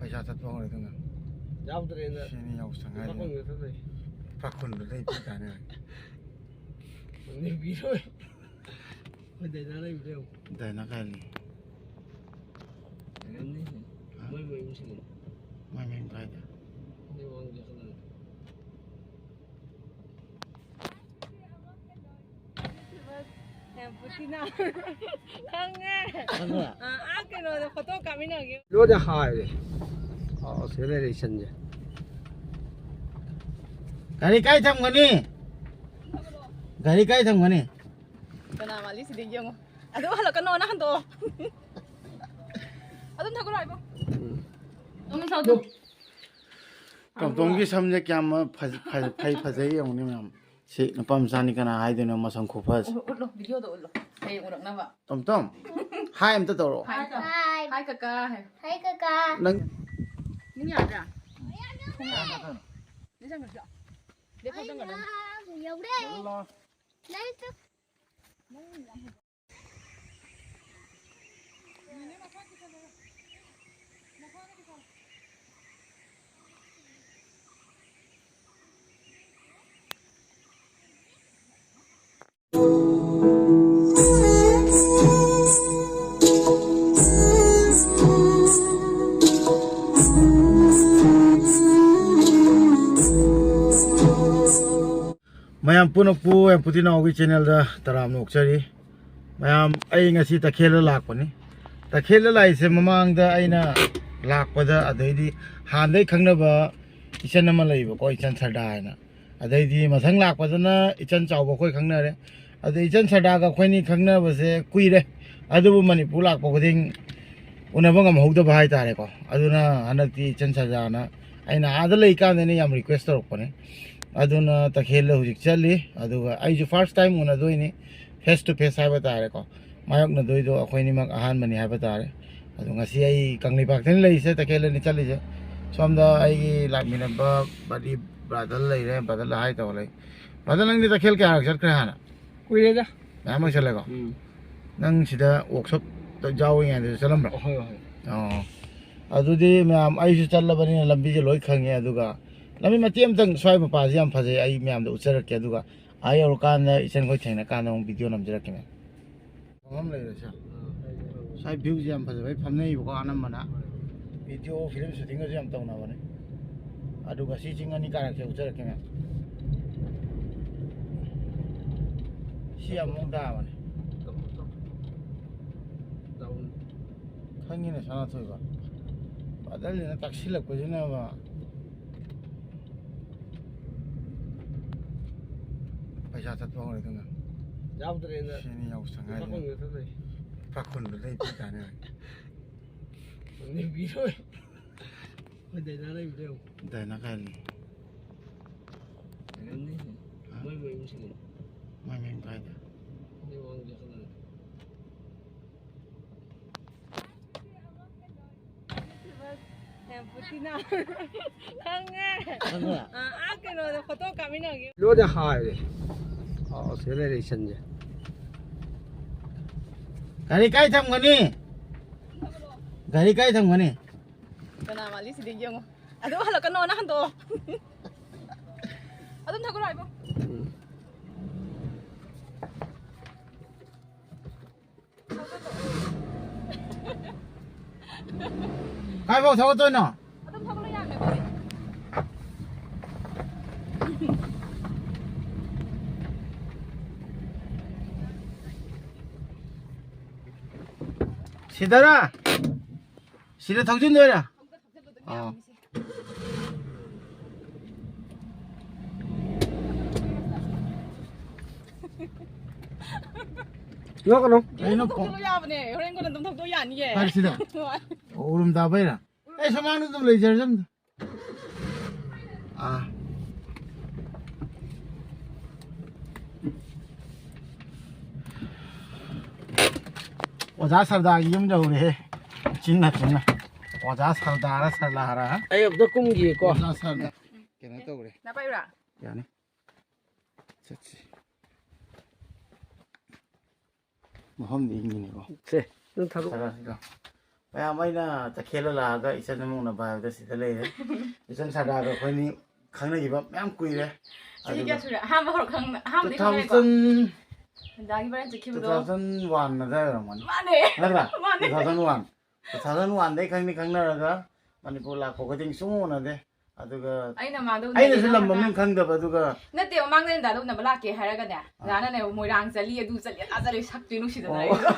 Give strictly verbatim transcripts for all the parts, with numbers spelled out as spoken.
ꯄꯩꯁꯥ ꯆꯠꯄ ꯍꯧꯔꯦ ꯑꯗꯨꯅ꯫ ꯌꯥꯎꯗ꯭ꯔꯦꯅ꯫ ꯁꯤꯅꯤ ꯌꯥꯎꯁꯪ ꯍꯥꯏꯁꯦ꯫ ꯄꯥꯈꯣꯟꯗ ꯆꯠꯂꯦ꯫ ꯄꯥꯈꯣꯟꯗ ꯂꯩꯇꯦ ꯀꯥꯏꯅ꯫ ꯅꯤꯕꯤꯔꯣꯏ꯫ ꯑꯩꯈꯣꯏ ꯗꯥꯏꯅꯥ ꯂꯩꯕꯗ ꯌꯦꯡꯉꯨ꯫ ꯗꯥꯏꯅꯥ ꯀꯥꯏꯅꯤ? ꯂꯩꯔꯝꯅꯤ꯫ ꯍꯥ? ꯃꯣꯏ ꯃꯌꯨꯝ ꯁꯤꯗꯅꯤ꯫ ꯃꯣꯏ ꯃꯌꯨꯝ ꯀꯥꯏꯗ? ꯅꯣꯏ ꯋꯥꯡꯃ ꯆꯠꯈꯠꯂꯒ꯫ ꯌꯥꯝ ꯄꯨꯊꯤꯅ꯫ ꯈꯪꯉꯦ꯫ ꯈꯪꯉꯦ? ꯑꯥ, ꯑꯥ, ꯀꯩꯅꯣꯗ ꯐꯣꯇꯣ ꯀꯥꯞꯃꯤꯟꯅꯒꯦ꯫ ꯂꯣꯏꯅ ꯍꯥꯏꯔꯦ꯫ ꯑꯥ, ꯁꯤꯗ ꯂꯩꯔꯦ ꯏꯆꯟꯁꯦ꯫ ꯒꯥꯔꯤ ꯀꯥꯏ ꯊꯝꯒꯅꯤ? ꯒꯥꯔꯤ ꯀꯥꯏ ꯊꯝꯒꯅꯤ? ꯀꯅꯥ ꯃꯥꯜꯂꯤ ꯁꯤꯗꯤ ꯌꯦꯡꯉꯣ꯫ ꯑꯗꯨ ꯍꯜꯂꯛꯀꯅꯣꯅ ꯍꯟꯗꯣꯛꯑꯣ꯫ ꯑꯗꯨꯝ ꯊꯛꯀꯠꯂꯣ ꯍꯥꯏꯕꯣ꯫ ꯎꯝ꯫ ꯇꯣꯝ ꯁꯥꯎꯗꯣ꯫ ꯇꯣꯝ ꯇꯣꯝꯒꯤ ꯁꯝꯁꯦ ꯀꯌꯥꯝ ꯐꯖ-, ꯐꯖ-, ꯐꯩ, ꯐꯖꯩ ꯌꯦꯡꯉꯨꯅꯦ ꯃꯌꯥꯝ꯫ ꯁꯤ ꯅꯨꯄꯥ ꯃꯆꯥꯅꯤ ꯀꯅꯥ ꯍꯥꯏꯗꯣꯏꯅꯣ ꯃꯁꯝ ꯈꯨꯐꯖ꯫ ꯎꯠꯂꯣ, ꯎꯠꯂꯣ, ꯚꯤꯗꯤꯑꯣꯗ ꯎꯠꯂꯣ꯫ ꯍꯌꯦꯡ ꯎꯔꯛꯅꯕ꯫ ꯇꯣꯝ ꯇꯣꯝ, ꯍꯥꯏ ꯑꯝꯇ ꯇꯧꯔꯛꯑꯣ꯫ ꯍꯥꯏ ꯇꯧ꯫ ꯍꯥꯏ꯫ ꯍꯥꯏ ꯀꯀꯥ ꯍꯥꯏ꯫ ꯍꯥꯏ ꯀꯀꯥ꯫ ꯅꯪ ꯅꯪ ꯌꯥꯗ꯭ꯔꯥ? ꯅꯤꯡꯁꯤꯡꯉꯛꯇ꯭ꯔꯣ? ꯂꯦꯞꯄ ꯆꯪꯒꯗ꯭ꯔꯥ? ꯌꯧꯔꯦ꯫ ꯂꯥꯛꯑꯣ, ꯂꯥꯛꯑꯣ꯫ ꯂꯩꯇ꯭ꯔꯦ꯫ ꯃꯌꯥꯝ ꯄꯨꯝꯅꯃꯛꯄꯨ ꯌꯥꯝꯄꯨꯇꯤ ꯅꯥꯎꯒꯤ ꯆꯦꯅꯦꯜꯗ ꯇꯔꯥꯝꯅ ꯑꯣꯛꯆꯔꯤ꯫ ꯃꯌꯥꯝ, ꯑꯩ ꯉꯁꯤ ꯇꯈꯦꯜꯗ ꯂꯥꯛꯄꯅꯤ꯫ ꯇꯈꯦꯜꯗ ꯂꯥꯛꯏꯁꯦ ꯃꯃꯥꯡꯗ ꯑꯩꯅ ꯂꯥꯛꯄꯗ, ꯑꯗꯩꯗꯤ ꯍꯥꯟꯅꯗꯩ ꯈꯪꯅꯕ ꯏꯆꯟ ꯑꯃ ꯂꯩꯕꯀꯣ, ꯏꯆꯟ ꯁꯔꯗꯥ ꯍꯥꯏꯅ꯫ ꯑꯗꯩꯗꯤ ꯃꯊꯪ ꯂꯥꯛꯄꯗꯅ ꯏꯆꯟ ꯆꯥꯎꯕ ꯑꯩꯈꯣꯏ ꯈꯪꯅꯔꯦ꯫ ꯑꯗ ꯏꯆꯟ ꯁꯔꯗꯥꯒ ꯑꯩꯈꯣꯏꯅꯤ ꯈꯪꯅꯕꯁꯦ ꯀꯨꯏꯔꯦ, ꯑꯗꯨꯕꯨ ꯃꯅꯤꯄꯨꯔ ꯂꯥꯛꯄ ꯈꯨꯗꯤꯡ ꯎꯅꯕ ꯉꯝꯍꯧꯗꯕ ꯍꯥꯏꯇꯥꯔꯦꯀꯣ꯫ ꯑꯗꯨꯅ ꯍꯟꯗꯛꯇꯤ ꯏꯆꯟ ꯁꯔꯗꯥꯅ ꯑꯩꯅ ꯑꯥꯗ ꯂꯩꯀꯥꯟꯗꯅꯦ ꯌꯥꯝ ꯔꯤꯀ꯭ꯋꯦꯁ ꯇꯧꯔꯛꯄꯅꯦ꯫ ꯑꯗꯨꯅ ꯇꯈꯦꯜꯗ ꯍꯧꯖꯤꯛ ꯆꯠꯂꯤ, ꯑꯗꯨꯒ ꯑꯩꯁꯨ ꯐꯥꯔꯁ ꯇꯥꯏꯝ ꯎꯅꯗꯣꯏꯅꯤ, ꯐꯦꯁ ꯇꯨ ꯐꯦꯁ ꯍꯥꯏꯕ ꯇꯥꯔꯦꯀꯣ, ꯃꯥꯌꯣꯛꯅꯗꯣꯏꯗꯣ ꯑꯩꯈꯣꯏꯅꯤꯃꯛ ꯑꯍꯥꯟꯕꯅꯤ ꯍꯥꯏꯕ ꯇꯥꯔꯦ꯫ ꯑꯗꯣ ꯉꯁꯤ ꯑꯩ ꯀꯪꯂꯩꯄꯥꯛꯇꯅꯤ ꯂꯩꯔꯤꯁꯦ, ꯇꯈꯦꯜꯗꯅꯤ ꯆꯠꯂꯤꯁꯦ꯫ ꯁꯣꯝꯗ ꯑꯩꯒꯤ ꯂꯥꯛꯃꯤꯟꯅꯕ ꯕꯗꯤ ꯕ꯭ꯔꯥꯗꯔ ꯂꯩꯔꯦ, ꯕ꯭ꯔꯥꯗꯔ ꯍꯥꯏ ꯇꯧ ꯂꯩ꯫ ꯕ꯭ꯔꯥꯗꯔ, ꯅꯪꯗꯤ ꯇꯈꯦꯜ ꯀꯌꯥꯔꯛ ꯆꯠꯈ꯭ꯔꯦ ꯍꯥꯟꯅ? ꯀꯨꯏꯔꯦꯗ꯫ ꯃꯌꯥꯝ ꯑꯣꯏꯁꯜꯂꯦꯀꯣ? ꯎꯝ꯫ ꯅꯪ ꯁꯤꯗ ꯋꯥꯛꯁꯣꯞꯇ ꯌꯥꯎꯔꯤꯉꯩꯗꯁꯨ ꯆꯠꯂꯝꯕ꯭ꯔꯣ? ꯍꯣꯏ, ꯍꯣꯏ꯫ ꯑꯣ꯫ ꯑꯗꯨꯗꯤ ꯃꯌꯥꯝ, ꯑꯩꯁꯨ ꯆꯠꯂꯕꯅꯤꯅ ꯂꯝꯕꯤꯁꯦ ꯂꯣꯏ ꯈꯪꯉꯦ꯫ ꯑꯗꯨꯒ ꯂꯝꯕꯤ ꯃꯇꯦꯛ ꯑꯃꯇꯪ, ꯁ꯭ꯋꯥꯏ ꯃꯄꯥꯁꯦ ꯌꯥꯝ ꯐꯖꯩ, ꯑꯩ ꯃꯌꯥꯝꯗ ꯎꯠꯆꯔꯛꯀꯦ꯫ ꯑꯗꯨꯒ ꯑꯥ ꯌꯧꯔꯀꯥꯟꯗ ꯏꯆꯟꯈꯣꯏ ꯊꯦꯡꯅꯀꯥꯟꯗ ꯑꯃꯨꯛ ꯚꯤꯗꯤꯑꯣ ꯅꯝꯖꯔꯛꯀꯦ ꯃꯌꯥꯝ꯫ ꯃꯐꯝ ꯂꯩꯔꯦ ꯁꯦ꯫ ꯁ꯭ꯋꯥꯏ ꯚ꯭ꯌꯨꯁꯦ ꯌꯥꯝ ꯐꯖꯕꯩ ꯐꯝꯅꯩꯕꯀꯣ ꯑꯅꯝꯕꯅ꯫ ꯚꯤꯗꯤꯑꯣ ꯐꯤꯂꯝ ꯁꯨꯇꯤꯡꯒꯁꯨ ꯌꯥꯝ ꯇꯧꯅꯕꯅꯦ꯫ ꯑꯗꯨꯒ ꯁꯤ ꯆꯤꯡ ꯑꯅꯤ ꯀꯥꯔꯛꯁꯦ ꯎꯠꯆꯔꯛꯀꯦ ꯃꯌꯥꯝ꯫ ꯁꯤ ꯌꯥꯝ ꯃꯑꯣꯡ ꯇꯥꯕꯅꯦ꯫ ꯈꯪꯉꯤꯅꯦ ꯁꯅꯥꯊꯣꯏꯕ꯫ ꯕꯗꯜꯁꯤꯅ ꯇꯛꯁꯤꯜꯂꯛꯄꯁꯤꯅꯕ꯫ ꯄꯩꯁꯥ ꯆꯠꯄ ꯍꯧꯔꯦ ꯑꯗꯨꯅ꯫ ꯌꯥꯎꯗ꯭ꯔꯦꯅ꯫ ꯁꯤꯅꯤ ꯌꯥꯎꯁꯪ ꯍꯥꯏꯁꯦ꯫ ꯄꯥꯈꯣꯟꯗꯨꯗ ꯂꯩ꯫ ꯄꯥꯈꯣꯟꯗꯨꯗ ꯂꯩ ꯄꯤ ꯇꯥꯅꯦ꯫ ꯅꯤꯕꯤꯔꯣꯏ꯫ ꯑꯩꯈꯣꯏ ꯗꯥꯏꯅꯥ ꯂꯩꯕꯗꯣ ꯌꯦꯡꯉꯨ꯫ ꯗꯥꯏꯅꯥ ꯀꯥꯏ ꯂꯩ? ꯂꯩꯔꯝꯅꯤ꯫ ꯍꯥ? ꯃꯣꯏ ꯃꯌꯨꯝ ꯁꯤꯗ꯫ ꯃꯣꯏ ꯃꯌꯨꯝ ꯀꯥꯏꯗ? ꯅꯣꯏ ꯃꯃꯥꯡꯗ ꯆꯠꯀꯗꯕꯅꯤ꯫ ꯌꯥꯝ ꯄꯨꯇꯤꯅ꯫ ꯈꯪꯉꯦ꯫ ꯈꯪꯉꯦ? ꯑꯥ, ꯑꯥ, ꯀꯩꯅꯣꯗ ꯐꯣꯇꯣ ꯀꯥꯞꯃꯤꯟꯅꯒꯦ꯫ ꯂꯣꯏꯅ ꯍꯥꯏꯔꯦ꯫ ꯑꯥ, ꯁꯤꯗ ꯂꯩꯔꯦ ꯏꯆꯟꯁꯦ꯫ ꯒꯥꯔꯤ ꯀꯥꯏ ꯊꯝꯒꯅꯤ? ꯒꯥꯔꯤ ꯀꯥꯏ ꯊꯝꯒꯅꯤ? ꯀꯅꯥ ꯃꯥꯜꯂꯤ ꯁꯤꯗꯤ ꯌꯦꯡꯉꯣ꯫ ꯑꯗꯨ ꯍꯜꯂꯛꯀꯅꯣ, ꯅꯪ ꯍꯟꯗꯣꯛꯑꯣ꯫ ꯑꯗꯨꯝ ꯊꯧꯒꯠꯂꯣ ꯍꯥꯏꯕꯣ꯫ ꯎꯝ꯫ ꯀꯥꯏꯐꯥꯎ ꯊꯧꯒꯠꯇꯣꯏꯅꯣ? ꯑꯗꯨꯝ ꯊꯧꯒꯠꯂꯣ ꯌꯥꯝꯅꯦ ꯑꯩꯈꯣꯏꯗꯤ꯫ ꯁꯤꯗꯔꯥ? ꯁꯤꯗ ꯊꯧꯖꯤꯟꯗꯣꯏꯔꯥ? ꯑꯥ꯫ ꯅꯣꯛꯀꯅꯨ꯫ ꯑꯩꯅ ꯄꯣ- ꯊꯧꯒꯠꯂꯣ ꯌꯥꯕꯅꯦ꯫ ꯍꯣꯔꯦꯟ ꯀꯣꯟꯅ ꯑꯗꯨꯝ ꯊꯧꯗꯣꯛ ꯌꯥꯅꯤꯌꯦ꯫ ꯀꯥꯏ ꯁꯤꯗ? ꯍꯣꯏ꯫ ꯑꯣ, ꯎꯔꯨꯝ ꯇꯥꯕꯩꯔꯥ? ꯑꯩ ꯁꯨꯃꯥꯡꯗ ꯑꯗꯨꯝ ꯂꯩꯖꯔꯁꯅꯨ꯫ ꯑꯥ꯫ ꯑꯣꯖꯥ ꯁꯔꯗꯥꯒꯤ ꯌꯨꯝ ꯌꯧꯔꯦꯍꯦ꯫ ꯆꯤꯟꯅ ꯆꯤꯟꯅ꯫ ꯑꯣꯖꯥ ꯁꯔꯗꯥꯔ ꯁꯔꯂꯥꯔ꯫ ꯑꯩ ꯑꯝꯇ ꯀꯨꯝꯈꯤꯒꯦꯀꯣ꯫ ꯑꯣꯖꯥ ꯁꯔꯗꯥ꯫ ꯀꯩꯅꯣ ꯇꯧꯔꯦ꯫ ꯅꯥ ꯄꯥꯏꯌꯨꯔꯥ? ꯌꯥꯅꯤ꯫ ꯆꯠꯁꯤ꯫ ꯃꯐꯝꯗꯤ ꯏꯪꯉꯤꯅꯦꯀꯣ꯫ ꯁꯦ, ꯅꯪ ꯊꯥꯗꯣꯛ꯫ ꯈꯔ ꯁꯤꯗ꯫ ꯃꯌꯥꯝ, ꯑꯩꯅ ꯇꯈꯦꯜꯗ ꯂꯥꯛꯑꯒ ꯏꯆꯟ ꯑꯃ ꯎꯅꯕ ꯍꯥꯏꯕꯗ ꯁꯤꯗ ꯂꯩꯔꯦ꯫ ꯏꯆꯟ ꯁꯗꯥꯒ ꯑꯩꯈꯣꯏꯅꯤ ꯈꯪꯅꯈꯤꯕ ꯃꯌꯥꯝ ꯀꯨꯏꯔꯦ꯫ ꯆꯍꯤ ꯑꯗꯨꯒ ꯀꯌꯥ ꯁꯨꯔꯦ? ꯑꯍꯥꯟꯕ ꯍꯧꯔꯛ ꯈꯪ-, ꯑꯍꯥꯟꯕꯗꯤ ꯈꯪꯅꯔꯦꯀꯣ? ꯇꯨ ꯊꯥꯎꯖꯟ ꯑꯗꯥꯒꯤ ꯚꯥꯏꯔꯦꯜ ꯆꯠꯈꯤꯕꯗꯣ꯫ ꯇꯨ ꯊꯥꯎꯖꯟ ꯋꯥꯟ ꯑꯗꯥꯏ ꯑꯣꯏꯔꯝꯒꯅꯤ꯫ ꯃꯥꯅꯦ꯫ ꯅꯠꯇ꯭ꯔꯥ? ꯃꯥꯅꯦ꯫ Two thousand one. Two thousand ꯋꯥꯟꯗꯩ ꯈꯪꯗꯤ ꯈꯪꯅꯔꯒ ꯃꯅꯤꯄꯨꯔ ꯂꯥꯛꯄ ꯈꯨꯗꯤꯡ ꯁꯨꯡꯎ ꯎꯅꯗꯦ꯫ ꯑꯗꯨꯒ ꯑꯩꯅ ꯃꯥꯗꯣ ꯑꯩꯅꯁꯨ ꯎꯅꯒꯦ ꯂꯝ ꯇꯧꯔꯒ ꯃꯃꯤꯡ ꯈꯪꯗꯕ, ꯑꯗꯨꯒ ꯅꯠꯇꯦ, ꯃꯃꯥꯡꯗ ꯑꯩꯅ ꯗꯥꯗ ꯎꯅꯕ ꯂꯥꯛꯀꯦ ꯍꯥꯏꯔꯒꯅꯦ, ꯑꯥ꯫ ꯗꯥꯅꯅꯦ, "ꯃꯣꯏꯔꯥꯡ ꯆꯠꯂꯤ, ꯑꯗꯨ ꯆꯠꯂꯤ, ꯑꯗꯥ ꯆꯠꯂꯤ", ꯁꯛꯇꯨ ꯅꯨꯡꯁꯤꯗꯅ ꯑꯣ꯫ ꯑꯩꯗꯣ꯫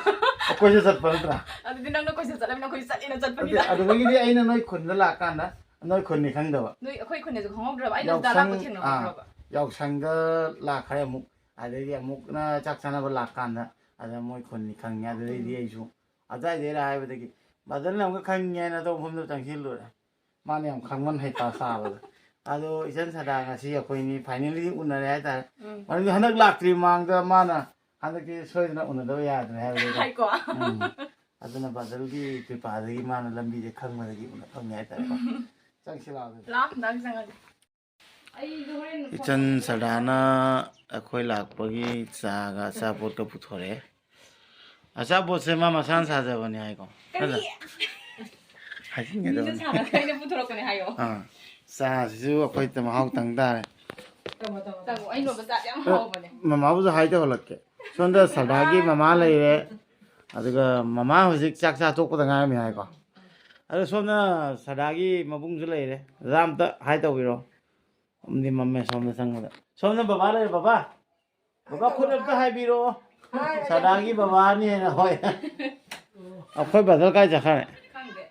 ꯑꯩꯈꯣꯏꯁꯨ ꯆꯠꯄ ꯅꯠꯇ꯭ꯔꯥ? ꯑꯗꯨꯗꯤ ꯅꯪꯅ ꯀꯣꯏꯆꯠ ꯆꯠꯂꯃꯤꯅ ꯑꯩꯈꯣꯏꯁꯨ ꯆꯠꯂꯤꯅ ꯅꯠꯇꯦ, ꯆꯠꯄꯅꯤꯗ꯫ ꯑꯗꯨꯗꯒꯤꯗꯤ ꯑꯩꯅ ꯅꯣꯏ ꯈꯨꯟꯗ ꯂꯥꯛꯀꯥꯟꯗ, ꯅꯣꯏ ꯈꯨꯟꯅꯤ ꯈꯪꯗꯕ꯫ ꯅꯣꯏ, ꯑꯩꯈꯣꯏ ꯈꯨꯟꯗꯁꯨ ꯈꯪꯍꯧꯗ꯭ꯔꯕ, ꯑꯩꯅꯁꯨ ꯗꯥ ꯌꯥꯎꯁꯪ-, ꯂꯥꯛꯄ ꯑꯥ, ꯊꯦꯡꯅꯍꯧꯗ꯭ꯔꯕ꯫ ꯌꯥꯎꯁꯪꯗ ꯂꯥꯛꯈ꯭ꯔꯦ ꯑꯃꯨꯛ, ꯑꯗꯩꯗꯤ ꯑꯃꯨꯛꯅ ꯆꯥꯛ ꯆꯥꯅꯕ ꯂꯥꯛꯀꯥꯟꯗ, ꯑꯗ ꯃꯣꯏ ꯈꯨꯟꯅꯤ ꯈꯪꯉꯦ꯫ ꯑꯗꯨꯗꯩꯗꯤ ꯎꯝ꯫ ꯑꯩꯁꯨ ꯑꯗꯨꯋꯥꯏꯗꯩꯔ ꯍꯥꯏꯕꯗꯒꯤ ꯕ꯭ꯔꯗꯔꯅ ꯑꯃꯨꯛꯀ ꯈꯪꯉꯦꯅ ꯑꯇꯣꯞꯄ ꯃꯐꯝꯗ ꯆꯪꯁꯤꯜꯂꯨꯔꯦ꯫ ꯃꯥꯅ ꯌꯥꯝ ꯈꯪꯃꯟ ꯍꯩꯄꯥ ꯁꯥꯕꯗꯣ꯫ ꯑꯗꯣ ꯏꯆꯟ ꯁꯗꯥ ꯉꯁꯤ ꯑꯩꯈꯣꯏꯅꯤ finally ꯎꯅꯔꯦ ꯍꯥꯏꯇꯥꯔꯦ꯫ ꯎꯝ꯫ ꯃꯔꯝꯗꯤ ꯍꯟꯗꯛ ꯂꯥꯛꯇ꯭ꯔꯤ ꯃꯃꯥꯡꯗ ꯃꯥꯅ ꯍꯟꯗꯛꯇꯤ ꯁꯣꯏꯗꯅ ꯎꯅꯗꯕ ꯌꯥꯗ꯭ꯔꯦ ꯍꯥꯏꯕꯗꯨꯗ꯫ ꯍꯥꯏꯀꯣ꯫ ꯎꯝ꯫ ꯑꯗꯨꯅ ꯕ꯭ꯔꯗꯔꯒꯤ ꯀ꯭ꯔꯤꯄꯥꯗꯒꯤ ꯃꯥꯅ ꯂꯝꯕꯤꯁꯦ ꯈꯪꯕꯗꯒꯤ ꯎꯅ ꯐꯪꯉꯦ ꯍꯥꯏꯇꯥꯔꯦꯀꯣ꯫ ꯆꯪꯁꯤ ꯂꯥꯛꯑꯣ ꯑꯗꯨꯗꯤ꯫ ꯂꯥꯛꯑꯣ, ꯗꯥ ꯆꯪꯉꯒꯦ꯫ ꯏꯆꯟ ꯁꯗꯥꯅ ꯑꯩꯈꯣꯏ ꯂꯥꯛꯄꯒꯤ ꯆꯥꯒ ꯑꯆꯥꯄꯣꯠꯀ ꯄꯨꯊꯣꯔꯛꯑꯦ꯫ ꯑꯆꯥꯄꯣꯠꯁꯦ ꯃꯥ ꯃꯁꯥꯅ ꯁꯥꯖꯕꯅꯦ ꯍꯥꯏꯀꯣ꯫ ꯀꯔꯤ? ꯐꯖ-, ꯍꯥꯏꯖꯤꯟꯒꯗꯕꯅꯤ꯫ ꯃꯤꯅ ꯁꯥꯔꯒ ꯑꯩꯅ ꯄꯨꯊꯣꯔꯛꯄꯅꯦ ꯍꯥꯏꯌꯣ꯫ ꯑꯥ, ꯆꯥꯁꯤꯁꯨ ꯑꯩꯈꯣꯏꯗ ꯃꯍꯥꯎ ꯇꯪ ꯇꯥꯔꯦ꯫ ꯇꯪꯉꯣ, ꯇꯪꯉꯣ, ꯇꯪꯉꯣ꯫ ꯑꯩ ꯂꯣꯟꯕ ꯆꯥꯗꯤ ꯌꯥꯝ ꯍꯥꯎꯕꯅꯦ꯫ ꯃꯃꯥꯕꯨꯁꯨ ꯍꯥꯏ ꯇꯧꯍꯜꯂꯛꯀꯦ꯫ ꯁꯣꯝꯗ ꯁꯗꯥꯒꯤ ꯃꯃꯥ ꯂꯩꯔꯦ, ꯑꯗꯨꯒ ꯃꯃꯥ ꯍꯧꯖꯤꯛ ꯆꯥꯛ ꯆꯥ ꯇꯣꯛꯄꯗ ꯉꯥꯏꯔꯝꯃꯤ ꯍꯥꯏꯀꯣ꯫ ꯑꯗꯣ ꯁꯣꯝꯗ ꯁꯗꯥꯒꯤ ꯃꯕꯨꯡꯁꯨ ꯂꯩꯔꯦ꯫ ꯗꯗꯥ ꯑꯝꯇ ꯍꯥꯏ ꯇꯧꯕꯤꯔꯣ꯫ ꯑꯝꯗꯤ ꯃꯝꯃꯦ ꯁꯣꯝꯗ ꯆꯪꯕꯗ꯫ ꯁꯣꯝꯗ ꯕꯕꯥ ꯂꯩꯔꯦ, ꯕꯕꯥ꯫ ꯕꯕꯥ ꯈꯨꯠ ꯑꯝꯇ ꯍꯥꯏꯕꯤꯔꯛꯑꯣ꯫ ꯁꯗꯥꯒꯤ ꯕꯕꯥꯅꯤ ꯍꯥꯏꯅ, ꯍꯣꯏ꯫ ꯑꯩꯈꯣꯏ ꯕ꯭ꯔꯗꯔ ꯀꯥꯏ ꯆꯠꯈ꯭ꯔꯦ? ꯈꯪꯗꯦ꯫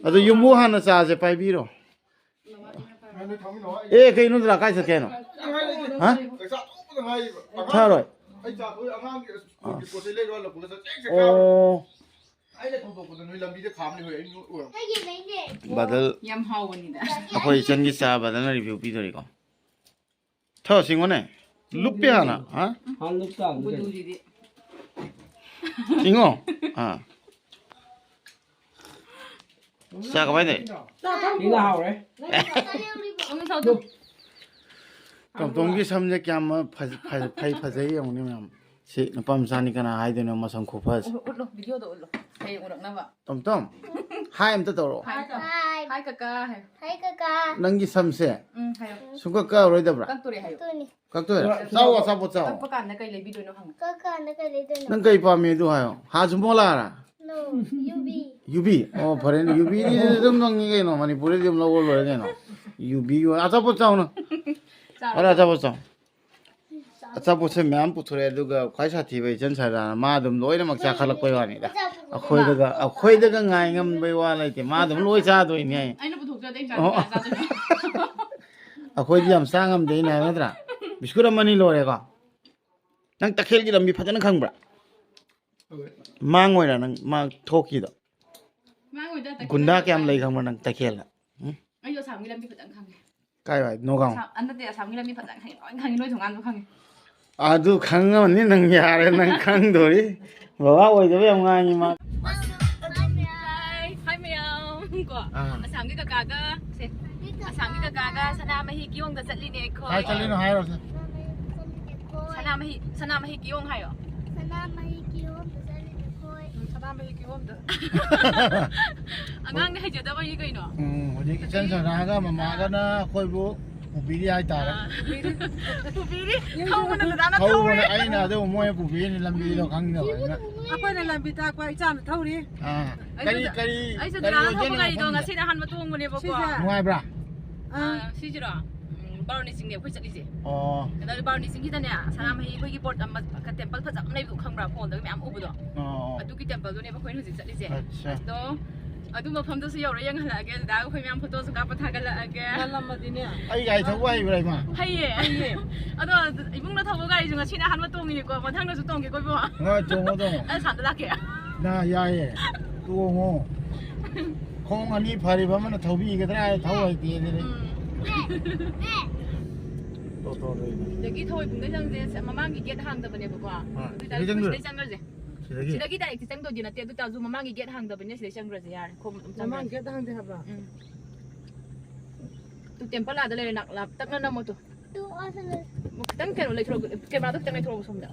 ꯑꯗꯨ ꯌꯨꯝꯕꯨ ꯍꯥꯟꯅ ꯆꯥꯁꯦ ꯄꯥꯏꯕꯤꯔꯣ꯫ ꯑꯦ, ꯀꯩꯅꯣꯗ꯭ꯔꯥ, ꯀꯥꯏ ꯆꯠꯀꯦ ꯍꯥꯏꯅꯣ? ꯍꯥ? ꯊꯛꯑꯔꯣꯏ? ꯑꯩ ꯆꯥ ꯊꯣꯛꯑꯦ, ꯑꯉꯥꯡꯒꯤ ꯁ꯭ꯀꯨꯜꯒꯤ ꯄꯣꯠ ꯆꯩ ꯂꯩꯔꯨ ꯍꯜꯂꯛꯄꯒ ꯆꯦꯛ ꯆꯦꯛ ꯆꯥꯕ꯫ ꯑꯣ꯫ ꯑꯩꯅ ꯊꯧꯗꯣꯛꯄꯗ ꯅꯣꯏ ꯂꯝꯕꯤꯗ ꯈꯥꯝꯃ ꯂꯩꯍꯧꯔꯦ, ꯑꯩ ꯅꯣꯏ ꯎꯔꯝꯃꯦ꯫ ꯕꯗꯜ, ꯌꯥꯝ ꯍꯥꯎꯕꯅꯤꯗ꯫ ꯑꯩꯈꯣꯏ ꯏꯆꯟꯒꯤ ꯆꯥ ꯕꯗꯜꯅ ꯔꯤꯚꯤꯌꯨ ꯄꯤꯗꯣꯔꯤꯀꯣ꯫ ꯊꯛꯑꯣ, ꯁꯤꯡꯉꯣꯅꯦ꯫ ꯂꯨꯞꯄꯦ ꯍꯥꯟꯅ, ꯍꯥ? ꯍꯥꯟꯅ ꯂꯨꯞ ꯇꯥꯕꯅꯤ ꯀꯩꯅꯣ꯫ ꯒꯨꯗꯨꯒꯤꯗꯤ꯫ ꯁꯤꯡꯉꯣ꯫ ꯑꯥ꯫ ꯆꯥ ꯀꯃꯥꯏꯅ ꯇꯧꯔꯤ? ꯁꯤꯅ ꯍꯥꯎꯔꯦ꯫ ꯇꯣꯝ ꯇꯣꯝꯒꯤ ꯁꯝꯁꯦ ꯀꯌꯥꯝ ꯐꯖ-, ꯐꯖ-, ꯐꯩ, ꯐꯖꯩ ꯌꯦꯡꯉꯨꯅꯦ ꯃꯌꯥꯝ꯫ ꯁꯤ ꯅꯨꯄꯥ ꯃꯆꯥꯅꯤ, ꯀꯅꯥ ꯍꯥꯏꯗꯣꯏꯅꯣ ꯃꯁꯝ ꯈꯨꯐꯖ꯫ ꯎꯠꯂꯣ, ꯚꯤꯗꯤꯑꯣꯗ ꯎꯠꯂꯣ꯫ ꯍꯌꯦꯡ ꯎꯔꯛꯅꯕ꯫ ꯇꯣꯝ ꯇꯣꯝ, ꯍꯥꯏ ꯑꯝꯇ ꯇꯧꯔꯛꯑꯣ꯫ ꯍꯥꯏ ꯀꯀꯥ꯫ ꯍꯥꯏ꯫ ꯍꯥꯏ ꯀꯀꯥ ꯍꯥꯏ꯫ ꯍꯥꯏ ꯀꯀꯥ꯫ ꯅꯪꯒꯤ ꯁꯝꯁꯦ ꯎꯝ, ꯍꯥꯏꯌꯣ꯫ ꯁꯨꯡꯀꯛ ꯀꯛꯑꯔꯣꯏꯗꯕ꯭ꯔꯥ? ꯀꯛꯇꯣꯔꯦ ꯍꯥꯏꯌꯣ꯫ ꯀꯛꯇꯣꯏꯅꯦ꯫ ꯀꯛꯇꯣꯏꯔꯥ? ꯀꯛ-, ꯆꯥꯎ, ꯑꯆꯥꯄꯣꯠ ꯆꯥꯎ꯫ ꯀꯛꯄ ꯀꯥꯟꯗ ꯀꯩ ꯂꯩꯕꯤꯗꯣꯏꯅꯣ ꯍꯪꯉꯣ꯫ ꯀꯛꯄ ꯀꯥꯟꯗ ꯀꯩ ꯂꯩꯗꯣꯏꯅꯣ? ꯅꯪ ꯀꯩ ꯄꯥꯝꯃꯤ ꯑꯗꯨ ꯍꯥꯏꯌꯣ꯫ ꯍꯥꯖꯃꯣꯂꯥꯔꯥ? No, ꯌꯨꯕꯤ꯫ ꯌꯨꯕꯤ? ꯑꯣ, ꯐꯔꯦꯅꯦ꯫ ꯌꯨꯕꯤꯗꯤ ꯑꯗꯨꯝ ꯅꯪꯉꯤ ꯀꯩꯅꯣ꯫ ꯃꯅꯤꯄꯨꯔꯗꯗꯤ ꯑꯗꯨꯝ ꯂꯧꯕ ꯂꯣꯏꯔꯦ ꯀꯩꯅꯣ꯫ ꯌꯨꯕꯤ ꯑꯣꯏ-, ꯑꯆꯥꯄꯣꯠ ꯆꯥꯎꯅ꯫ ꯆꯥꯔꯣ꯫ ꯑꯔꯦ, ꯑꯆꯥꯄꯣꯠ ꯆꯥꯎ꯫ ꯑꯆꯥꯄꯣꯠꯁꯦ ꯃꯌꯥꯝ ꯄꯨꯊꯣꯔꯛꯑꯦ, ꯑꯗꯨꯒ ꯈ꯭ꯋꯥꯏ ꯁꯥꯊꯤꯕ ꯏꯆꯟ ꯁꯔꯗꯥꯅ ꯃꯥ ꯑꯗꯨꯝ ꯂꯣꯏꯅꯃꯛ ꯆꯥꯈꯠꯂꯛꯄꯩ ꯋꯥꯅꯤꯗ꯫ ꯑꯩꯈꯣꯏꯗꯒ, ꯑꯩꯈꯣꯏꯗꯒ ꯉꯥꯏ ꯉꯝꯕꯩ ꯋꯥ ꯂꯩꯇꯦ, ꯃꯥ ꯑꯗꯨꯝ ꯂꯣꯏ ꯆꯥꯗꯣꯏꯅꯦ꯫ ꯑꯩꯅ ꯄꯨꯊꯣꯛꯇ꯭ꯔꯗꯤ ꯑꯩ ꯑꯣ꯫ ꯀꯅꯥ ꯆꯥꯗꯣꯏꯅꯣ? ꯑꯩꯈꯣꯏꯗꯤ ꯌꯥꯝ ꯆꯥ ꯉꯝꯗꯦ, ꯑꯩꯅ ꯍꯥꯏꯕ ꯅꯠꯇ꯭ꯔꯥ? ꯕꯤꯁꯀꯨꯠ ꯑꯃ ꯑꯅꯤ ꯂꯣꯏꯔꯦꯀꯣ꯫ ꯅꯪ ꯇꯈꯦꯜꯒꯤ ꯂꯝꯕꯤ ꯐꯖꯅ ꯈꯪꯕ꯭ꯔꯥ? ꯃꯥꯡ ꯑꯣꯏꯔ ꯅꯪ ꯃꯥꯡ ꯊꯣꯛꯈꯤꯗꯣ? ꯃꯥꯡ ꯑꯣꯏꯗ, ꯇꯈꯦꯜ ꯒꯨꯟꯗꯥ ꯂꯝꯕꯤ ꯀꯌꯥꯝ ꯂꯩ ꯈꯪꯕ꯭ꯔꯥ ꯅꯪ ꯇꯈꯦꯜꯗ? ꯎꯝ? ꯑꯩꯁꯨ ꯑꯁꯥꯝꯒꯤ ꯂꯝꯕꯤ ꯐꯖꯅ ꯈꯪꯉꯦ꯫ ꯀꯥꯏ ꯋꯥꯏ? ꯅꯣꯒꯥꯎ? ꯑꯁꯥꯝ, ꯑ, ꯅꯠꯇꯦ, ꯑꯁꯥꯝꯒꯤ ꯂꯝꯕꯤ ꯐꯖꯅ ꯈꯪꯉꯦ, ꯂꯣꯏ ꯈꯪꯉꯦ, ꯅꯣꯏ ꯊꯣꯡꯒꯥꯟꯗꯣ ꯈꯪꯉꯦ꯫ ꯑꯗꯨ ꯈꯪꯉꯝꯃꯅꯤ ꯅꯪ, ꯌꯥꯔꯦ, ꯅꯪ ꯈꯪꯗꯣꯔꯤ꯫ ꯕꯕꯥ ꯑꯣꯏꯗꯕ ꯌꯥꯝ ꯉꯥꯡꯉꯤ ꯃꯥ꯫ ꯍꯥꯏ, ꯍꯥꯏ ꯃꯌꯥꯝ ꯀꯣ꯫ ꯑꯥ꯫ ꯑꯁꯥꯝꯒꯤ ꯀꯀꯥꯒ, ꯁꯦ, ꯑꯁꯥꯝꯒꯤ ꯀꯀꯥꯒ ꯁꯅꯥꯃꯍꯤ ꯀꯤꯌꯣꯡꯗ ꯆꯠꯂꯤꯅꯦ ꯑꯩꯈꯣꯏ꯫ ꯀꯥꯏ ꯆꯠꯂꯤꯅꯣ ꯍꯥꯏꯔꯣꯁꯦ꯫ ꯁꯅꯥꯃꯍꯤ, ꯁꯅꯥꯃꯍꯤ ꯀꯤꯌꯣꯡ ꯍꯥꯏꯌꯣ꯫ ꯁꯅꯥꯃꯍꯤ ꯀꯤꯌꯣꯡꯗ ꯆꯠꯂꯤꯅꯦ ꯑꯩꯈꯣꯏ꯫ ꯎꯝ, ꯁꯅꯥꯃꯍꯤ ꯀꯤꯌꯣꯡꯗ꯫ ꯑꯉꯥꯡꯅ ꯍꯩꯖꯗꯕꯒꯤ ꯀꯩꯅꯣ? ꯎꯝ, ꯍꯧꯖꯤꯛ ꯏꯆꯟ ꯁꯅꯥꯒ ꯃꯃꯥꯒꯅ ꯑꯩꯈꯣꯏꯕꯨ ꯄꯨꯕꯤꯔꯤ ꯍꯥꯏꯇꯥꯔꯦ꯫ ꯑꯥ, ꯄꯨꯕꯤꯔꯤ꯫ ꯄꯨꯕꯤꯔꯤ꯫ ꯊꯧꯕꯅ ꯗꯗꯥꯅ ꯊꯧꯕꯅ ꯊꯧꯔꯦ꯫ ꯑꯩꯅ ꯑꯗꯨ ꯃꯣꯏ ꯄꯨꯕꯤꯔꯤꯅꯤ, ꯂꯝꯕꯤꯗꯣ ꯈꯪꯗꯕꯅꯤꯅ꯫ ꯑꯩꯈꯣꯏꯅ ꯂꯝꯕꯤ ꯇꯥꯛꯄ, ꯏꯆꯥꯅ ꯊꯧꯔꯤ꯫ ꯑꯥ, ꯑꯩꯁꯨ ꯀꯔꯤ, ꯗ-, ꯀꯔꯤ, ꯑꯩꯁꯨ ꯀꯔꯤ ꯗꯗꯥꯅ ꯊꯧꯕ ꯑꯣꯏꯗꯣꯏꯅꯣ ꯒꯥꯔꯤꯗꯣ ꯃꯐꯝꯁꯦ? ꯉꯁꯤꯅ ꯑꯍꯥꯟꯕ ꯇꯣꯡꯕꯅꯦꯕꯀꯣ꯫ ꯁꯤꯁꯦ? ꯅꯨꯡꯉꯥꯏꯕ꯭ꯔꯥ? ꯑꯥ꯫ ꯑꯥ, ꯁꯤꯁꯤꯔꯣ? ꯎꯝ, ꯕꯥꯔꯨꯅꯤ ꯆꯤꯡꯅꯦ ꯑꯩꯈꯣꯏ ꯆꯠꯂꯤꯁꯦ꯫ ꯑꯣ꯫ ꯑꯗ ꯕꯥꯔꯨꯅꯤ ꯆꯤꯡꯁꯤꯗꯅꯦ, ꯁꯅꯥꯃꯍꯤ ꯑꯩꯈꯣꯏꯒꯤ ꯕꯣꯔꯗ ꯑꯃ, temple ꯐꯖꯕ ꯑꯃ ꯂꯩꯕꯗꯣ ꯈꯪꯕ꯭ꯔꯥ? ꯐꯣꯟꯗꯒ ꯃꯌꯥꯝ ꯎꯕꯗꯣ꯫ ꯑꯣ, ꯑꯣ꯫ ꯑꯗꯨꯒꯤ templeꯗꯨꯅꯦꯕ ꯑꯩꯈꯣꯏꯅ ꯍꯧꯖꯤꯛ ꯆꯠꯂꯤꯁꯦ꯫ ꯑꯠꯆꯥ꯫ ꯑꯗꯣ ꯑꯗꯨ ꯃꯐꯝꯗꯨꯁꯨ ꯌꯧꯔ ꯌꯦꯡꯍꯜꯂꯛꯑꯒꯦ꯫ ꯗꯗꯥ ꯑꯩꯈꯣꯏ ꯃꯌꯥꯝ photoꯁꯨ ꯀꯥꯞꯄ ꯊꯥꯒꯠꯂꯛꯑꯒꯦ꯫ ꯉꯜꯂꯝꯃꯗꯤꯅꯦ꯫ ꯑꯩ ꯒꯥꯔꯤ ꯊꯧꯕ ꯍꯩꯕ꯭ꯔꯥ, ꯏꯃꯥ? ꯍꯩꯌꯦ꯫ ꯍꯩꯌꯦ꯫ ꯑꯗꯣ ꯏꯕꯨꯡꯅ ꯊꯧꯕ ꯒꯥꯔꯤꯁꯨ ꯉꯁꯤꯅ ꯑꯍꯥꯟꯕ ꯇꯣꯡꯉꯤꯅꯤꯀꯣ꯫ ꯃꯊꯪꯗꯁꯨ ꯇꯣꯡꯒꯦꯀꯣ, ꯏꯕꯨꯡꯉꯣ꯫ ꯍꯣꯏ, ꯇꯣꯡꯉꯣ, ꯇꯣꯡꯉꯣ꯫ ꯑꯩ ꯑꯁꯥꯝꯗ ꯂꯥꯛꯀꯦ꯫ ꯅ, ꯌꯥꯏꯌꯦ꯫ ꯇꯣꯡꯉꯣ꯫ ꯈꯣꯡ ꯑꯅꯤ ꯐꯔꯤꯕ ꯑꯃꯅ ꯊꯧꯕꯤꯒꯗ꯭ꯔꯥ ꯍꯥꯏ ꯊꯧ ꯍꯩꯇꯦ ꯑꯗꯨꯗꯤ꯫ ꯎꯝ꯫ ꯇꯣ, ꯇꯣ, ꯇꯣ, ꯏꯃꯥ꯫ ꯁꯤꯗꯒꯤ ꯊꯧꯑꯣꯏꯕꯨꯡꯗꯩ ꯆꯪꯁꯦ, ꯃꯃꯥꯡꯒꯤ gate ꯍꯥꯡꯗꯕꯅꯦꯕꯀꯣ꯫ ꯑꯥ, ꯑꯗꯨ ꯑꯣꯏꯇꯥꯔꯗꯤ ꯁꯤꯗꯩ ꯆꯪꯗꯣꯏꯔꯣ? ꯁꯤꯗꯩ ꯆꯪꯈ꯭ꯔꯁꯦ꯫ ꯁꯤꯗꯒꯤ? ꯁꯤꯗꯒꯤ direct ꯆꯪꯗꯧꯗꯤ ꯅꯠꯇꯦ, ꯑꯗꯨ ꯇꯥꯔꯁꯨ ꯃꯃꯥꯡꯒꯤ gate ꯍꯥꯡꯗꯕꯅꯤꯅ ꯁꯤꯗꯩ ꯆꯪꯈ꯭ꯔꯁꯦ ꯌꯥꯔꯦ, ꯈꯣꯡ ꯑꯗꯨꯝ ꯆꯪꯈ꯭ꯔꯁꯦ꯫ ꯃꯃꯥꯡ gate ꯍꯥꯡꯗꯦ ꯍꯥꯏꯕ꯭ꯔꯣ? ꯎꯝ꯫ ꯇꯨ temple ꯑꯥꯗ ꯂꯩꯔꯦ, ꯅꯛ-, ꯂꯥꯞ-, ꯇꯛꯅ ꯅꯝꯃꯣ ꯇꯨ꯫ ꯇꯨ ꯑꯥꯗ ꯂꯩ꯫ ꯈꯤꯇꯪ ꯀꯩꯅꯣ ꯂꯩꯊꯣꯔꯛꯑꯣ, cameraꯗꯣ ꯈꯤꯇꯪ ꯂꯩꯊꯣꯔꯛꯑꯣ ꯁꯣꯝꯗ꯫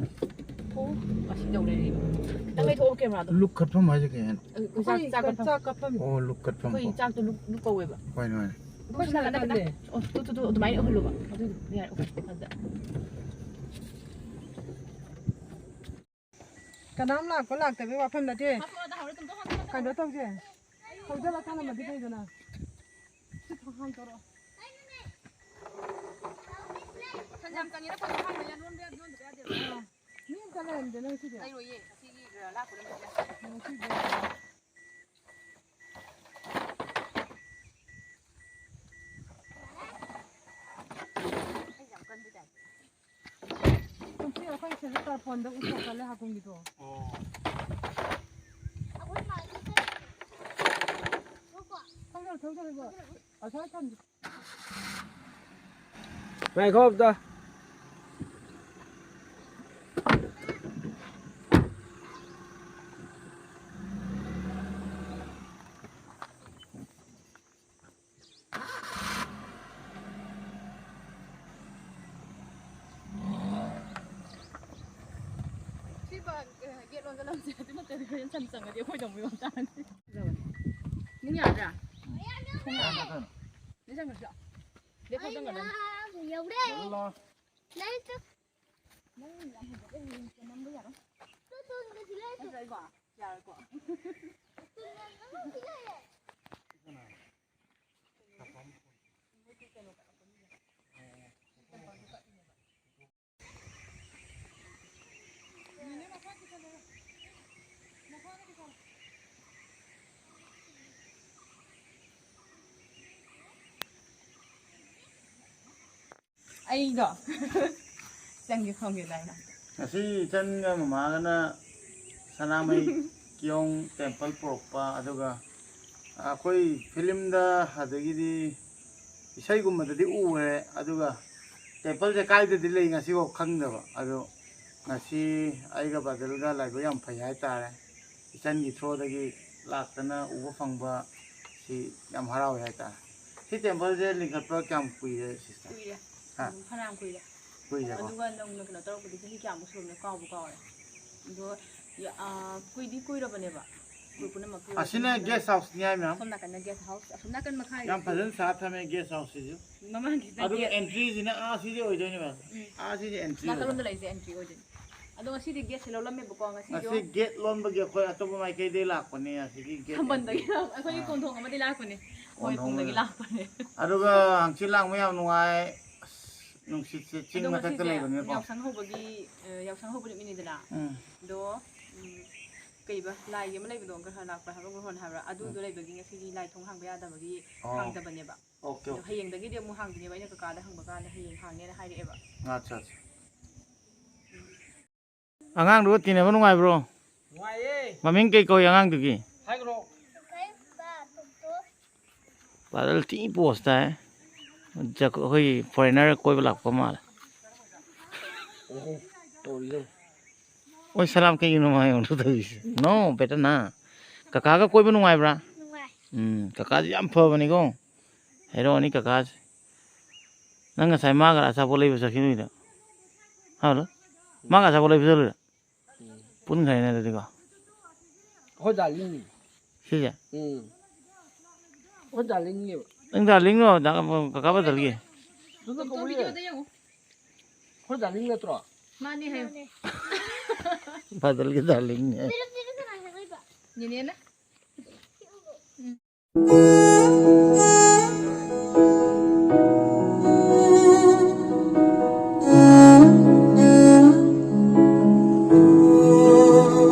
ꯑꯁꯤ ꯌꯧ ꯂꯩꯔꯦꯕ꯫ ꯈꯤꯇꯪ ꯂꯩꯊꯣꯛꯑꯣ ꯀꯦꯃꯦꯔꯥꯗꯣ꯫ ꯂꯨꯛ ꯀꯠꯐꯝ ꯍꯥꯏꯁꯦ ꯀꯩ ꯍꯥꯏꯅꯣ? ꯑ, ꯑꯩꯈꯣꯏ ꯆꯥꯛ, ꯆꯥꯛ ꯀꯠꯐꯝ꯫ ꯆꯥꯛ ꯀꯠꯐꯝ꯫ ꯑꯣ, ꯂꯨꯛ ꯀꯠꯐꯝ ꯑꯩꯈꯣꯏ ꯀꯣ꯫ ꯆꯥꯛꯇꯣ ꯂꯨꯛ, ꯂꯨꯛ ꯀꯧꯋꯦꯕ꯫ ꯍꯣꯏꯅꯦ, ꯍꯣꯏꯅꯦ꯫ ꯑꯩꯈꯣꯏ ꯁꯣꯝ ꯅꯥꯀꯟꯗ ꯈꯤꯇꯪ꯫ ꯑꯣ, ꯇꯨ, ꯇꯨ, ꯇꯨ, ꯑꯗꯨꯃꯥꯏꯅ ꯑꯣꯏꯍꯜꯂꯣꯕ꯫ ꯑꯗꯨ ꯌꯥꯔꯦ, ꯑꯣꯀꯦ, ꯐꯖ꯫ ꯀꯅꯥꯝ ꯂꯥꯛꯄ ꯂꯥꯛꯇꯕꯒꯤ ꯋꯥꯐꯝ ꯅꯠꯇꯦ꯫ ꯀꯩꯅꯣ ꯇꯧꯁꯦ꯫ ꯍꯧꯖꯤꯜꯂ ꯊꯝꯃꯝꯃꯗꯤ ꯐꯩꯗꯅ꯫ ꯁꯤ ꯊꯣꯡ ꯍꯥꯡꯗꯣꯔꯛꯑꯣ꯫ ꯁꯟ ꯌꯥꯝ ꯆꯪꯉꯤꯔ ꯐꯖꯅ ꯍꯥꯡꯕ ꯌꯥ-, ꯂꯣꯟꯕ ꯌꯥ-, ꯂꯣꯟꯗꯕ ꯌꯥꯗꯦꯕ꯫ ꯑꯥ꯫ ꯃꯤ ꯑꯝꯇ ꯂꯩꯔꯝꯗꯦꯅ ꯉꯁꯤꯗꯤ? ꯂꯩꯔꯣꯏꯌꯦ, ꯉꯁꯤꯒꯤ ꯂꯥꯛꯄꯗ ꯑꯝꯇ ꯂꯩꯔꯣꯏ꯫ ꯉꯁꯤꯗꯤ꯫ ꯑꯩ ꯌꯥꯝ ꯀꯟꯕ ꯇꯥꯏꯞ꯫ ꯀꯨꯝꯁꯤ ꯑꯩꯈꯣꯏ ꯁꯤꯗ ꯇꯔꯄꯣꯟꯗ ꯎꯁꯣꯞ ꯆꯠꯂꯦ ꯍꯥꯀꯨꯝꯒꯤꯗꯣ꯫ ꯑꯣ꯫ ꯊꯧꯖꯔꯣ, ꯊꯧꯖꯔꯣ, ꯏꯕꯣ꯫ ꯑꯁ꯭ꯋꯥꯏ ꯊꯝꯁꯤ꯫ ꯉꯥꯏꯈꯣ ꯑꯝꯇ꯫ ꯁꯤ ꯕ-, ꯒꯦꯠ ꯂꯣꯟꯖꯜꯂꯝꯁꯦ꯫ ꯑꯗꯨ ꯅꯠꯇ꯭ꯔꯗꯤ ꯍꯣꯔꯦꯟ ꯁꯟ ꯆꯪꯉꯗꯤ ꯑꯩꯈꯣꯏꯗ ꯑꯃꯨꯛ ꯌꯣꯟ ꯇꯥꯔꯅꯤ꯫ ꯅꯪ ꯌꯥꯗ꯭ꯔꯥ? ꯊꯣꯡ ꯌꯥꯗ꯭ꯔꯥ? ꯅꯪ ꯆꯪꯉꯁꯤꯔꯣ? ꯒꯦꯠ ꯐꯥꯎ ꯆꯪꯉꯗꯝꯅꯤ꯫ ꯌꯧꯔꯦ꯫ ꯅꯪ ꯌꯥꯝ ꯐꯖꯩ, ꯔꯤꯜꯁꯀ ꯅꯝꯕ ꯌꯥꯔꯣꯏ꯫ ꯅꯠꯇ꯭ꯔꯣ ꯏꯕꯣ? ꯌꯥꯔꯣꯏꯀꯣ? ꯑꯩꯗꯣ ꯆꯪꯒꯦ ꯈꯪꯒꯦ ꯂꯥꯏꯅ꯫ ꯉꯁꯤ ꯏꯆꯟꯒ ꯃꯃꯥꯒꯅ ꯁꯅꯥꯃꯍꯤ ꯀꯤꯌꯣꯡ ꯇꯦꯝꯄꯜ ꯄꯨꯔꯛꯄ, ꯑꯗꯨꯒ ꯑꯩꯈꯣꯏ ꯐꯤꯂꯝꯗ ꯑꯗꯒꯤꯗꯤ ꯏꯁꯩꯒꯨꯝꯕꯗꯗꯤ ꯎꯔꯦ, ꯑꯗꯨꯒ ꯇꯦꯝꯄꯜꯁꯦ ꯀꯥꯏꯗꯗꯤ ꯂꯩ ꯉꯁꯤꯐꯥꯎ ꯈꯪꯗꯕ꯫ ꯑꯗꯣ ꯉꯁꯤ ꯑꯩꯒ ꯕꯥꯗꯜꯒ ꯂꯥꯏꯕꯛ ꯌꯥꯝ ꯐꯩ ꯍꯥꯏꯇꯥꯔꯦ, ꯏꯆꯟꯒꯤ ꯊ꯭ꯔꯣꯗꯒꯤ ꯂꯥꯛꯇꯅ ꯎꯕ ꯐꯪꯕ ꯁꯤ ꯌꯥꯝ ꯍꯔꯥꯎꯋꯦ ꯍꯥꯏꯇꯥꯔꯦ꯫ ꯁꯤ ꯇꯦꯝꯄꯜꯁꯦ ꯂꯤꯡꯈꯠꯄ ꯀꯌꯥꯝ ꯀꯨꯏꯔꯦ, ꯁꯤꯁꯇꯔ? ꯀꯨꯏꯔꯦ꯫ ꯍꯥ? ꯎꯝ, ꯐꯅꯌꯥꯝ ꯀꯨꯏꯔꯦ꯫ ꯀꯨꯏꯔꯦꯀꯣ꯫ ꯑꯗꯨꯒ ꯅꯧꯅ ꯀꯩꯅꯣ ꯇꯧꯔꯛꯄꯗꯤ ꯆꯍꯤ ꯀꯌꯥꯃꯨꯛ ꯁꯨꯔꯕꯅꯣ ꯀꯥꯎꯕꯨ ꯀꯥꯎꯔꯦ꯫ ꯑꯗꯣ ꯌꯥ-, ꯑꯥ, ꯀꯨꯏꯗꯤ ꯀꯨꯏꯔꯕꯅꯦꯕ꯫ ꯑꯩꯈꯣꯏ ꯄꯨꯝꯅꯃꯛꯀꯤ ꯑꯣꯏꯕ ꯑꯁꯤꯅ ꯃꯇꯝꯗ guest house ꯅꯤ ꯍꯥꯏ, ꯃꯌꯥꯝ? ꯑꯁꯣꯝ ꯅꯥꯀꯟꯗ guest house, ꯑꯁꯣꯝ ꯅꯥꯀꯟ ꯃꯈꯥꯒꯤ ꯌꯥꯝ ꯐꯖꯅ ꯁꯥ ꯊꯝꯃꯦ guest house ꯁꯤꯁꯨ꯫ ꯃꯃꯥꯡꯒꯤꯁꯤꯅ ꯑꯗꯨꯒ gate entry ꯁꯤꯅ ꯑꯥ ꯁꯤꯗꯤ ꯑꯣꯏꯗꯣꯏꯅꯦꯕ꯫ ꯎꯝ꯫ ꯑꯥ ꯁꯤꯁꯦ entry ꯅꯥꯀꯜꯂꯣꯝꯗ ꯑꯣꯏꯕ꯫ ꯂꯩꯁꯦ entry ꯑꯣꯏꯗꯣꯏꯅꯤ꯫ ꯑꯗꯣ ꯉꯁꯤꯗꯤ guest ꯁꯦ ꯂꯧꯔꯝꯃꯦꯕꯀꯣ, ꯉꯁꯤꯗꯣ꯫ ꯉꯁꯤ gate ꯂꯣꯟꯕꯒꯤ ꯑꯩꯈꯣꯏ ꯑꯇꯣꯞꯄ ꯃꯥꯏꯀꯩꯗꯒꯤ ꯂꯥꯛꯄꯅꯦ, ꯑꯁꯤꯒꯤ gate ꯈꯝꯕꯟꯗꯒꯤ entry꯫ ꯂꯥꯛ-, ꯑꯩꯈꯣꯏꯒꯤ ꯑꯥ꯫ ꯀꯣꯟꯊꯣꯡ ꯑꯃꯗꯒꯤ ꯂꯥꯛꯄꯅꯦ꯫ ꯍꯣꯏ, ꯀꯣꯟꯊꯣꯡ ꯀꯣꯟꯊꯣꯡꯗꯒꯤ ꯑꯃꯗꯒꯤ꯫ ꯂꯥꯛꯄꯅꯦ꯫ ꯑꯗꯨꯒ ꯍꯪꯆꯤꯠ ꯂꯥꯡꯕ ꯌꯥꯝ ꯅꯨꯡꯉꯥꯏ꯫ ꯑꯁ, ꯅꯨꯡꯁꯤꯠꯁꯦ ꯆꯤꯡ ꯑꯗꯣ ꯃꯊꯛꯇ ꯉꯁꯤꯁꯦ ꯂꯩꯕꯅꯤꯅꯀꯣ꯫ ꯌꯥꯎꯁꯪ ꯍꯧꯕꯒꯤ, ꯑ, ꯌꯥꯎꯁꯪ ꯍꯧꯕ ꯅꯨꯃꯤꯠꯅꯤꯗꯅ꯫ ꯎꯝ꯫ ꯑꯗꯣ, ꯎꯝ, ꯀꯩꯕ, ꯂꯥꯏꯒꯤ ꯑꯃ ꯂꯩꯕꯗꯣ, ꯒ꯭ꯔꯍꯟ ꯂꯥꯛꯄ ꯍꯥꯏꯕ꯭ꯔꯥ, ꯒ꯭ꯔꯍꯣꯟ ꯍꯥꯏꯕ꯭ꯔꯥ, ꯑꯗꯨꯗꯣ ꯎꯝ꯫ ꯂꯩꯕꯒꯤ ꯉꯁꯤꯒꯤ ꯂꯥꯏ ꯊꯣꯡ ꯍꯥꯡꯕ ꯌꯥꯗꯕꯒꯤ ꯑꯣ꯫ ꯍꯥꯡꯗꯕꯅꯦꯕ꯫ ꯑꯣꯀꯦ, ꯑꯗꯣ ꯑꯣꯀꯦ꯫ ꯍꯌꯦꯡꯗꯒꯤꯗꯤ ꯑꯃꯨꯛ ꯍꯥꯡꯗꯣꯏꯅꯦꯕ, ꯑꯩꯅ ꯀꯀꯥꯗ ꯍꯪꯕ ꯀꯥꯟꯗ ꯍꯌꯦꯡ ꯍꯥꯡꯅꯦꯅ ꯍꯥꯏꯔꯛꯑꯦꯕ꯫ ꯑꯠꯆꯥ, ꯑꯠꯆꯥ꯫ ꯑꯉꯥꯡꯗꯨꯒ ꯇꯤꯟꯅꯕ ꯅꯨꯡꯉꯥꯏꯕ꯭ꯔꯣ? ꯅꯨꯡꯉꯥꯏꯌꯦ꯫ ꯃꯃꯤꯡ ꯀꯩ ꯀꯧꯏ ꯑꯉꯥꯡꯗꯨꯒꯤ? ꯍꯥꯏꯒ꯭ꯔꯣ꯫ ꯄꯥꯗꯜ ꯊꯤ ꯄꯣꯁ ꯇꯥꯏ꯫ ꯖ-, ꯑꯩꯈꯣꯏꯒꯤ foreigner ꯀꯣꯏꯕ ꯂꯥꯛꯄ ꯃꯥꯜꯂꯦ꯫ ꯑꯣꯍꯣ, ꯇꯧꯔꯤꯗꯣ꯫ ꯑꯣꯏ ꯁꯂꯥꯝ ꯀꯩꯒꯤꯅꯣ ꯃꯥ ꯑꯩꯉꯣꯟꯗ ꯇꯧꯔꯤꯁꯦ? No, better ꯅꯥ꯫ ꯀꯀꯥꯒ ꯀꯣꯏꯕ ꯅꯨꯡꯉꯥꯏꯕ꯭ꯔꯥ? ꯅꯨꯡꯉꯥꯏ꯫ ꯎꯝ, ꯀꯀꯥꯁꯤ ꯌꯥꯝ ꯐꯕꯅꯤꯀꯣ꯫ ꯍꯩꯔꯛꯑꯅꯤ ꯀꯀꯥꯁꯦ꯫ ꯅꯪ ꯉꯁꯥꯏ ꯃꯥꯒ ꯑꯆꯥꯄꯣꯠ ꯂꯩꯕ ꯆꯠꯈꯤꯕꯩꯗꯣ꯫ ꯍꯥꯎꯂꯣ? ꯃꯥꯒ ꯑꯆꯥꯄꯣꯠ ꯂꯩꯕ ꯆꯠꯂꯨꯏꯔꯣ? ꯎꯝ꯫ ꯄꯨꯟꯈ꯭ꯔꯦꯅꯦ ꯑꯗꯨꯗꯤꯀꯣ꯫ ꯑꯩꯈꯣꯏ ꯗꯥꯔꯂꯤꯡꯅꯤ꯫ ꯁꯤꯁꯦ? ꯎꯝ꯫ ꯑꯩꯈꯣꯏ ꯗꯥꯔꯂꯤꯡꯅꯦꯕ꯫ ꯅꯪ ꯗꯥꯔꯂꯤꯡꯂꯣ? ꯗꯥ-, ꯀꯀꯥ ꯕꯗꯜꯒꯤ? ꯑꯗꯨꯗ ꯀꯧꯔꯤꯌꯦ꯫ ꯑꯩꯈꯣꯏ ꯗꯥꯔꯂꯤꯡ ꯅꯠꯇ꯭ꯔꯣ? ꯃꯥꯅꯦ ꯍꯥꯏꯌꯨ꯫ ꯕꯗꯜꯒꯤ ꯗꯥꯔꯂꯤꯡꯅꯦ꯫ ꯅꯦꯅꯦꯅ꯫